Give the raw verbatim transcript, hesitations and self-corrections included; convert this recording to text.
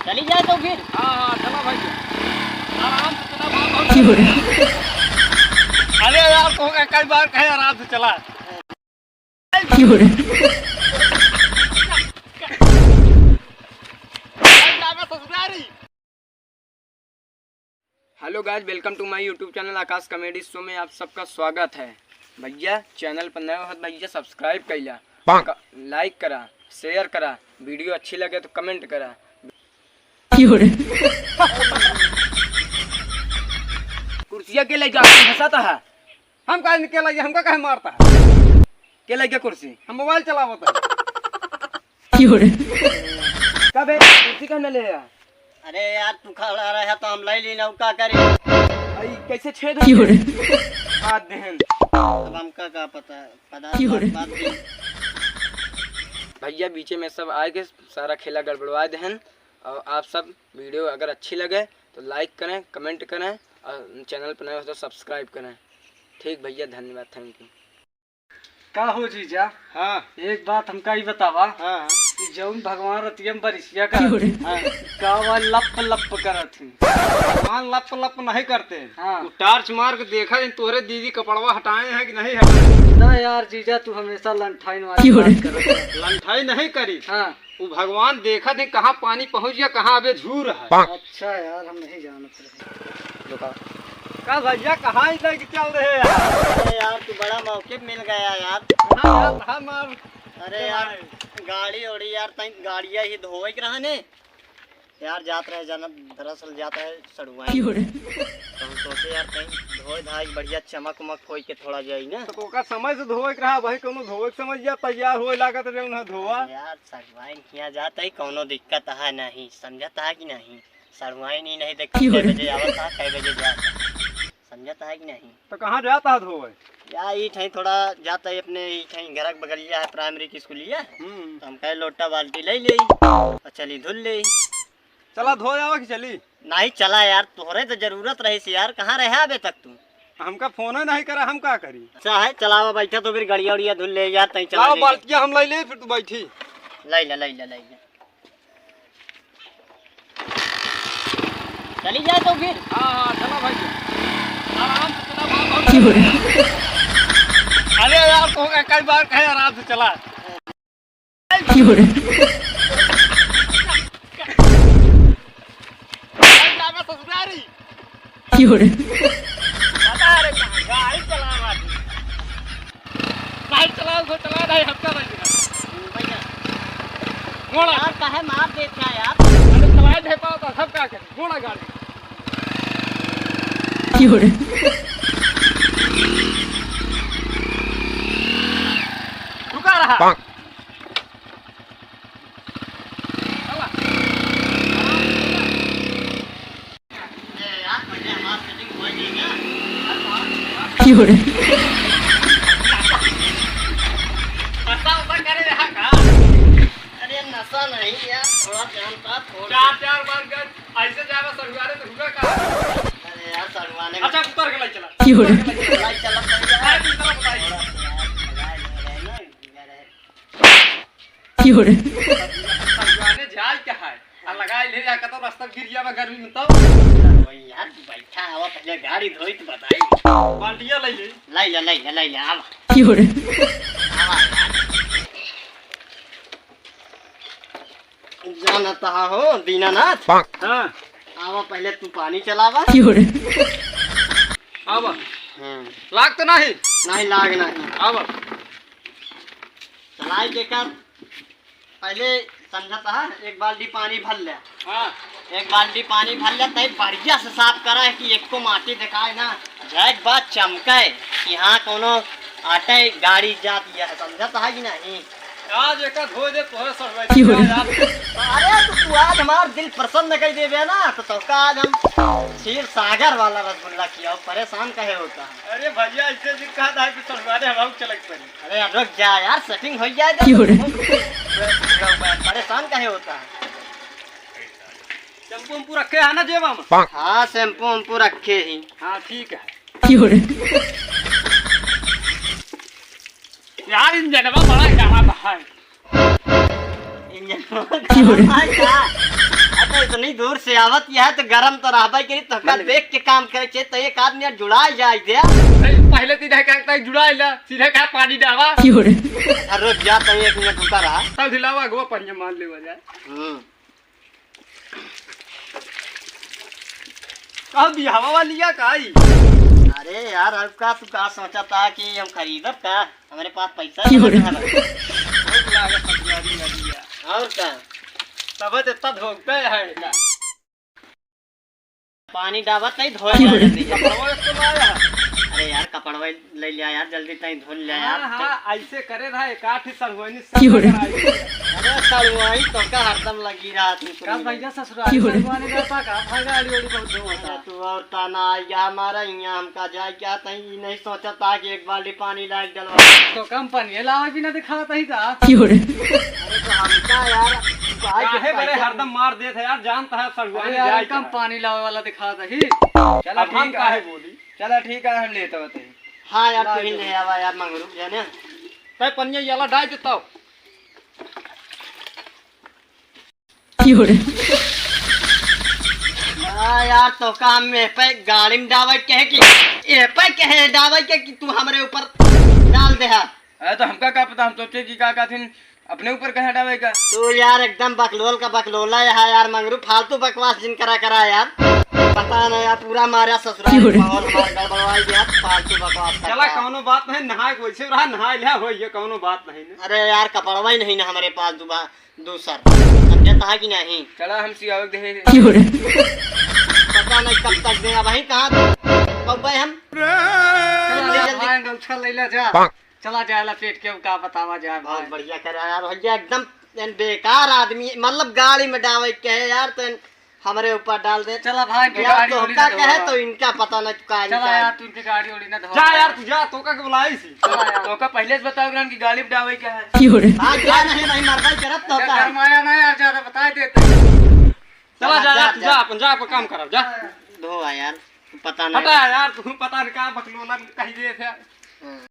चली जाए तो फिर। हाँ, हाँ, चला भाई। आराम से चला, बाप, बाप। क्यों रे? अरे यार, तो कई बार कहे आराम से चला। क्यों रे? Hello guys, welcome to my YouTube channel आकाश comedy show में आप सबका स्वागत है। भैया, channel पर नए हो तो भैया subscribe कइला, like करा, share करा, video अच्छी लगे तो comment करा। कुर्सिया के ले जाके हंसाता है। हम काहे के लगे, हमका काहे मारता है? के लगे कुर्सी? हम मोबाइल चलावत है। का बे, कुर्सी काहे न ले आया? अरे यार, तू खड़ा रहे तो हम ले ली ना, का करी? आई, कैसे छेद हो गए? हाथ देहन। अब हमका का पता, पता बात, बात भी। भैया बीचे में सब आए के सारा खेला गड़बड़वा देहन। और आप सब video अगर अच्छी लगे तो like करें, comment करें और channel पर नए हो तो subscribe करें। ठीक भैया, धन्यवाद, thank you। का हो जीजा? हाँ। एक बात हमका ई बतावा हाँ। कि जौन भगवान रतिया में बरिसिया करत हैं, हाँ। का वा लप लप करत हैं? भगवान लप लप नहीं करते। हाँ। वो torch मार के देखा इन तोहरे दीदी कपड़वा हटाए हैं कि नहीं हटाए? ना यार जीजा, तू हमेशा लंठाइन वाली बात करत है। लंठाई नहीं करी। हाँ। वो भगवान देखत है कहाँ पानी पहुँच गया, कहाँ अबे झूर है। अच्छा यार, हम नहीं जानत रहे। का भैया, कहाँ ही लेके चल रहे हैं यार? अरे यार, तू बड़ा मौके पे मिल गया यार। हाँ यार, हम अब अरे यार, गाड़ी ओड़ी यार, तई गाड़िया ही धोवे के रहा ने। यार, जात रहे, जाना, दरअसल जात रहे सड़ुआइन। तो हम सोचे यार, कहीं धोए धाए के बढ़िया चमक उमक होई के थोड़ा जाई ना। तो ओका समय से धोए के रहा भाई, कौनो धोए के समय या तैयार होए लागत रहे उन्हें धोआ। यार, सड़ुआइन किहाँ जात है, कौनो दिक्कत है नहीं, समझत है कि नहीं? सड़ुआइन ही नहीं देखा, कै बजे आवत है, कै बजे जात है, समझत है कि नहीं? तो कहाँ जाता है धोवे? या ई ठई थोड़ा जाता है अपने ई ठई घर के बगलिया है प्राइमरी की स्कूलिया। हम्म। तो हम कहे लोटा बाल्टी ले ले और चली धुल ले। चला धो जावा कि चली? नहीं चला यार, तोहरे तो जरूरत रही सी यार, कहाँ रहे अबे तक तू? हमका फोन नहीं करा, हम का करी? अच्छा है, चलावा बैठा तो फिर गड़िया उड़िया धुल ले यार, तई चला लाओ ले। बाल्टिया हम ले ले, फिर तू बैठी। ले ले, ले ले, ले ले। चली जाए तो फिर। हाँ, हाँ, चला भाई। आराम से चला, बाप, बाप। अरे यार, तो कई बार कहे आराम से चला। बता रे, गाड़ी चला रहा है। नहीं चलाओ, तो चला नहीं, हफ्ता बज गया। भैया। घोड़ा। यार, काहे मार देत है यार? अरे, चलाए नहीं पाओ तो सब का करे? घोड़ा गाड़ी। रुका रहा। चला। अरे नशा नहीं यार, थोड़ा ध्यान था, थोड़ा। चार चार बार गए, ऐसे जाएगा सड़ुआरे तो हुआ का? अरे यार, सड़ुआने में अच्छा, उतर के लाई चला। उतर के लाई चला। लाई चला, लाई चला। लाई चला, लाई चला। थोड़ा सा यार, मजा आ रहा है ना, मजा रहे। सड़ुआने जाए क्या है? आ लगाए ले जाके तो रास्ता गिर जावा गर्मी में तो। वही यार, तू बैठा हवा, पहले गाड़ी धोई तो बताई। बाल्टिया ले ले। ले ले, ले ले, ले ले, आवा। आवा यार। जानता हो दीनानाथ? हाँ। आवा, पहले तू पानी चलावा। आवा। हम्म। लाग तो नहीं? नहीं, लाग नहीं। आवा। चलाई जेकर पहले समझता है, एक बाल्टी पानी भर ले। हाँ। एक बाल्टी पानी भर ले, तई बढ़िया से साफ करा है कि एको माटी दिखाए ना। जय एक बात चमके कि हाँ, कोनो आटे गाड़ी जाती है, समझता है कि नहीं? आज एका धो दे, तोहरे सड़ुआइन। अरे तो तू आज हमार दिल प्रसन्न कर देबे ना, तो तोका आज हम क्षीर सागर वाला रसगुल्ला खियाओ, परेशान काहे होता है? अरे भैया, ऐसे जिन कहा था कि सड़ुआने हमारे चलक पड़ी। अरे अब रुक जा यार, setting हो जाए तो। परेशान काहे होता है? शैम्पू वैम्पू रखे है ना जेबा में? हाँ, शैम्पू वैम्पू रखे ही। हाँ, ठीक है। यार, इंजनवा बड़ा गाढ़ा बा है। इंजनवा गाढ़ा बा है का? अब इतनी दूर से आवत यह तो गरम तो रहबे करी, तो का बोले। देख के काम करे चाहिए, तो एक आदमी यार जुड़ाई जाए दे। अरे, पहले तो इधर कहता है जुड़ाई ला, सीधे कहा पानी डावा। क्यों रे? अरे रुक जा, तो एक मिनट रुका रहा। तब दिलावा गो पनिया मान लेवा जाए। हम्म। का बिहावा वाली या का ई? अरे यार, अब का तू का सोचा था कि हम खरीदब का? हमारे पास पैसा क्यों रे? नहीं है। भूख लागत ससुरारी वाली या। और का? तब तो इतना धोखता है का? पानी डाबत नहीं, धोए क्यों रे? जल्दी। कपड़वा इसको लाया। अरे यार, कपड़वा ले लिया यार, जल्दी तई धुल लिया यार। हाँ, हाँ, ऐसे करे रहा, एक आठ सड़ुआनी क्यों रे? कराई। अरे सड़ुआई तो का हरदम लगी रहा तू का सुन भैया ले। ससुराल क्यों रे? सड़ुआनी रहता का? भाई गाड़ी वाड़ी बहुत धुआं होता। अरे तू और ताना आइया हमारा यहाँ, हमका जाए क्या तई ई नहीं सोचा था कि एक बाल्टी पानी लायक डलवा। तो कम पानी लावे भी ना दिखाता ही था। क्यों रे? अरे तो हमका यार, काहे काहे बड़े पैसा हरदम मार देत है यार, जानता है सड़ुआनी अरे यार, जाए कम क्या? पानी लावे वाला दिखाता ही। चला अब हम ठीक काहे है। बोली? चला ठीक है, हम लेते होते हैं। हाँ यार, ला तू ही जो। ले आवा यार, मंगरू जाने। तै पनिया याला डाल देता हो। क्यों रे? हाँ यार, तो काम में पे गाड़ी में डावे कहे कि, ये पे कहे डावे के कि तू हमरे ऊपर डाल दे हा। अरे तो हमका का पता, हम सोचे कि का का थिन अपने ऊपर कहाँ डावे का। तू यार एकदम बकलोल का बकलोला है यार मंगरू, फालतू बकवास जिन करा करा यार। पता नहीं यार, पूरा मारा ससुराल क्यों रे? माहौल मार गड़बड़वाई दिया, फालतू बकवास चला करता। कौनो बात नहीं, नहाए के वैसे रहा, नहाए लिया हो, ये कौनो बात नहीं ना। अरे यार, कपड़वा ही नहीं ना हमारे पास दुबा-, दूसर। समझता है कि नहीं? चला हम सियावक दे। क्यों रे? पता नहीं कब तक दे, अब वहीं कहाँ बब्बे हम। चला ले जा, जल्दी। भाई, गमछा ले ले जा। चला जाए ला पेट के, का बतावा जाए बहुत भाई। बढ़िया करा यार भैया, एकदम एन बेकार आदमी, मतलब गाड़ी में डावे के है यार, तो एन हमरे ऊपर डाल दे। चला भाई, यार, गाड़ी तो उड़ी का ना कहे धोवा। तो इनका पता नहीं का चला इनका यार, तू इनके गाड़ी उड़ी ना धोवा। जा यार, तू जा, तो का के बुलाई सी। चला यार। तो का पहले से बताओ रहन कि गाड़ी में डावे के है। क्यों रे? भाग जा, नहीं, नहीं, मरदा ही करत तो का का। घर में आया ना यार, ज्यादा बता देते। चला चला जा जा, यार, तू जा। जा, अपन जा, अपन काम करब, जा। धोवा यार, पता नहीं। हटा यार, तू पता नहीं का बकलोला कही दे थे। हाँ।